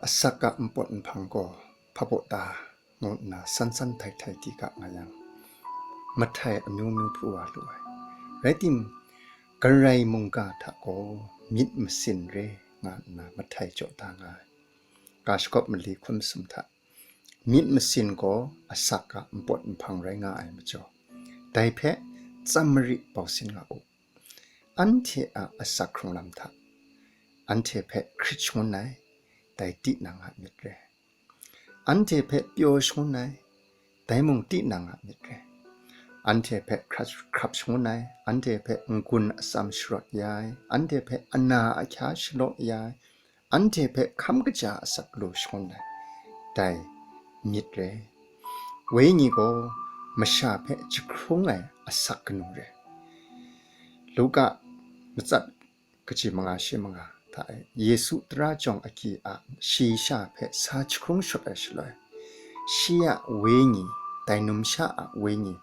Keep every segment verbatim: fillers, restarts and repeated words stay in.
Asak a npawt nhpang gaw hpa baw ta ngu nna san san htai htai di ga nga yang, mahtai amyu myu hpru wa lu ai. Rai tim, Karai mungga hta gaw myit masin re nga nna mahtai jaw da nga ai. Ga shagawp mali hkun masum hta, myit masin gaw asak a npawt nhpang rai nga ai majaw, dai hpe tsam mari bau sin nga u. Anhte a asak hkrung lam hta, anhte hpe hkrit shangun ai, dai tinang a myit re. Anhte hpe pyaw shangun ai, dai mung tinang a myit re. Anhte hpe hkrat, hkrap shangun ai, anhte hpe n-gun atsam sharawt ya ai, anhte hpe ana ahkya shalaw ya ai, anhte hpe hkam kaja asak lu shangun ai, dai myit re. Wenyi gaw masha hpe jahkrung ai asak kanu re. Luka matsat kaji manga shi manga hta e, Yesu tara jawng agyi a shayi sha hpe sa jahkrung shut ai shaloi, shi a wenyi, dai numsha a wenyi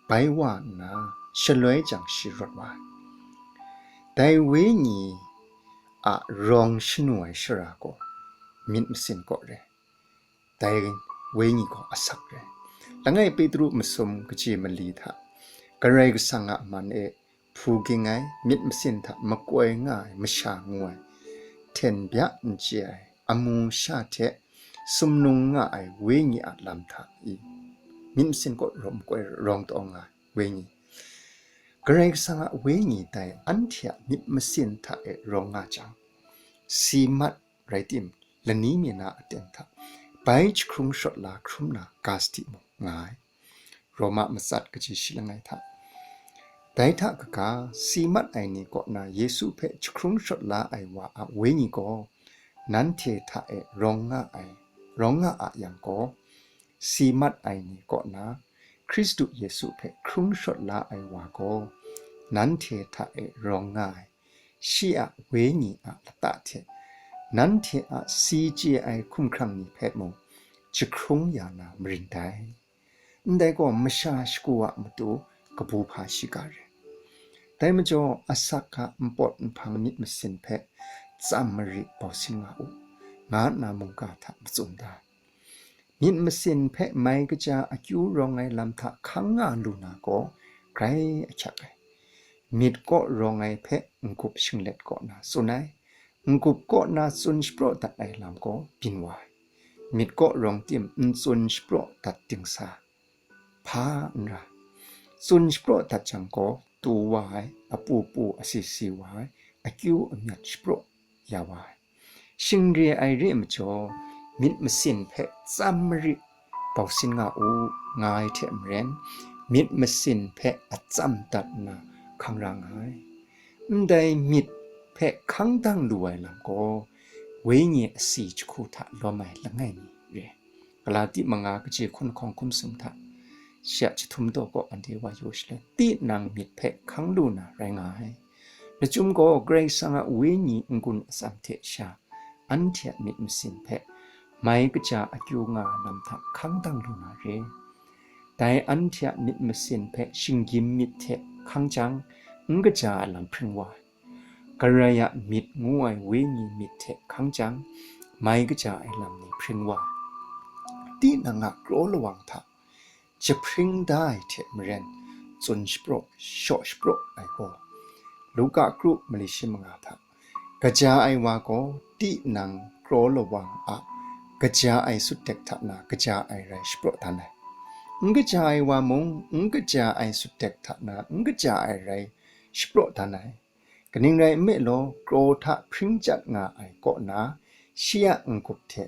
bai wa nna, shaloi jang shi rawt wa ai. Dai wenyi a rawng shanu ai shara gaw myit masin kaw re. Dai wenyi gaw asak re. Langai Petru masum kaji mali hta, Karai Kasang a man e hpu ging ai, myit masin hta makoi nga ai masha ngu ai, hten bya n chye ai, amu sha hte sumnung nga ai wenyi a lam hta i, myit masin kaw rawng makoi rawng taw nga ai wenyi. Karai Kasang a wenyi dai anhte a myit masin hta e rawng nga jang, si mat rai tim, lani mi na aten hta bai jahkrung shawt la hkrum na ga sadi mung nga ai. Roma matsat kaji shi langai hta. Dai hta kaga, si mat ai ni kaw na Yesu hpe jahkrung shawt la ai wa a wenyi gaw, nanhte hta e rawng nga ai, rawng nga a yang gaw, si mat ai ni kaw na Hkristu Yesu hpe hkrung shawt la ai wa gaw, nanhte hta e rawng nga ai, shi a wenyi a lata hte nanhte a si chye ai hkumhkrang ni hpe mung jahkrung ya na marin dai. Ndai gaw masha shagu a matu kabu hpa shiga re. Dai majaw, asak a npawt nhpang myit masin hpe tsam mari bau sin nga u, nga nna mungga hta matsun da ai. Myit masin hpe mai kaja akyu rawng ai lam hta hkang nga lu na gaw grai ahkyak ai. Myit kaw rawng ai hpe n-gup shinglet kaw na tsun ai, n-gup kaw na tsun shapraw dat ai lam gaw byin wa ai. Myit kaw rawng tim n tsun shapraw dat dingsa hpa n ra. Tsun shapraw dat jang gaw, tu wa ai, apu pu asi si wa ai, akyu amyat shapraw ya wa ai. Shing re ai re majaw, myit masin hpe tsam mari bau sin nga u, nga ai hte maren, myit masin hpe atsam dat nna hkang ra nga ai. Ndai myit hpe hkang dang lu ai lam gaw, wenyi asi jahku hta lawm ai langai mi re. Galati manga kaji hkun hkawng hkum sum hta, shi a jahtum daw kaw anhte wa yu shaloi, tinang myit hpe hkang lu na rai nga ai. Lachyum gaw, Karai Kasang a wenyi n-gun atsam hte sha, anhte a myit masin hpe mai kaja akyu nga ai lam hta hkang dang lu na re. Dai anhte a myit masin hpe shinggyim myit hte hkang jang, n kaja ai lam hpring wa ai. Karai a myit ngu ai wenyi myit hte hkang jang, mai kaja ai lam ni hpring wa ai. Tinang a kraw lawang hta jahpring da ai hte maren, tsun shapraw, shaw shapraw ai gaw, Luka kru mali shi manga hta, kaja ai wa gaw tinang kraw lawang a kaja ai sutdek hta na kaja ai rai shapraw dan ai. N kaja ai wa mung, n kaja ai sutdek hta na n kaja ai rai shapraw dan ai. Kaning rai nme law, kraw hta hpring chyat nga ai kaw na, shi a n-gup hte,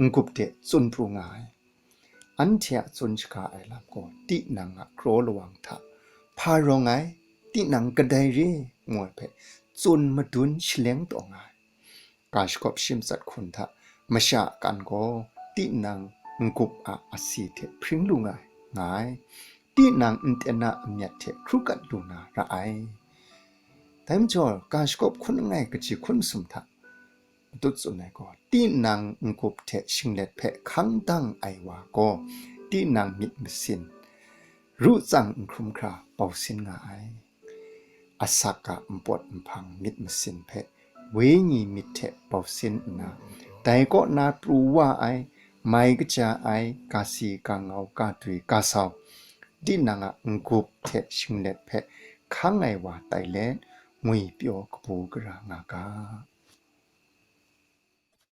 n-gup de tsun pru nga ai. Anhte a tsun shaga ai lam gaw, tinang a kraw lawang hta hpa rawng ai, tinang kadai re ngu ai hpe tsun madun shaleng taw nga ai. Ga shagawp shi matsat hkun hta, masha a kan gaw tinang n-gup a asi hte hpring lu nga ai, nga ai, tinang nten a amyat hte hkru kat lu na ra ai. Dai majaw, ga shagawp hkun langai kaji hkun masum hta matut tsun ai gaw, tinang n-gup hte shinglet hpe hkang dang ai wa gaw, tinang myit masin ru tsang n hkrum hkra bau sin nga ai. Asak a npawt nhpang myit masin hpe wenyi myit hte bau sin nna, Dai kaw na pru wa ai, mai kaja ai, kasi kangau, kadwi kasau, tinang a n-gup hte shinglet hpe hkang ai wa tai let, ngwipyaw kabu gara nga ga.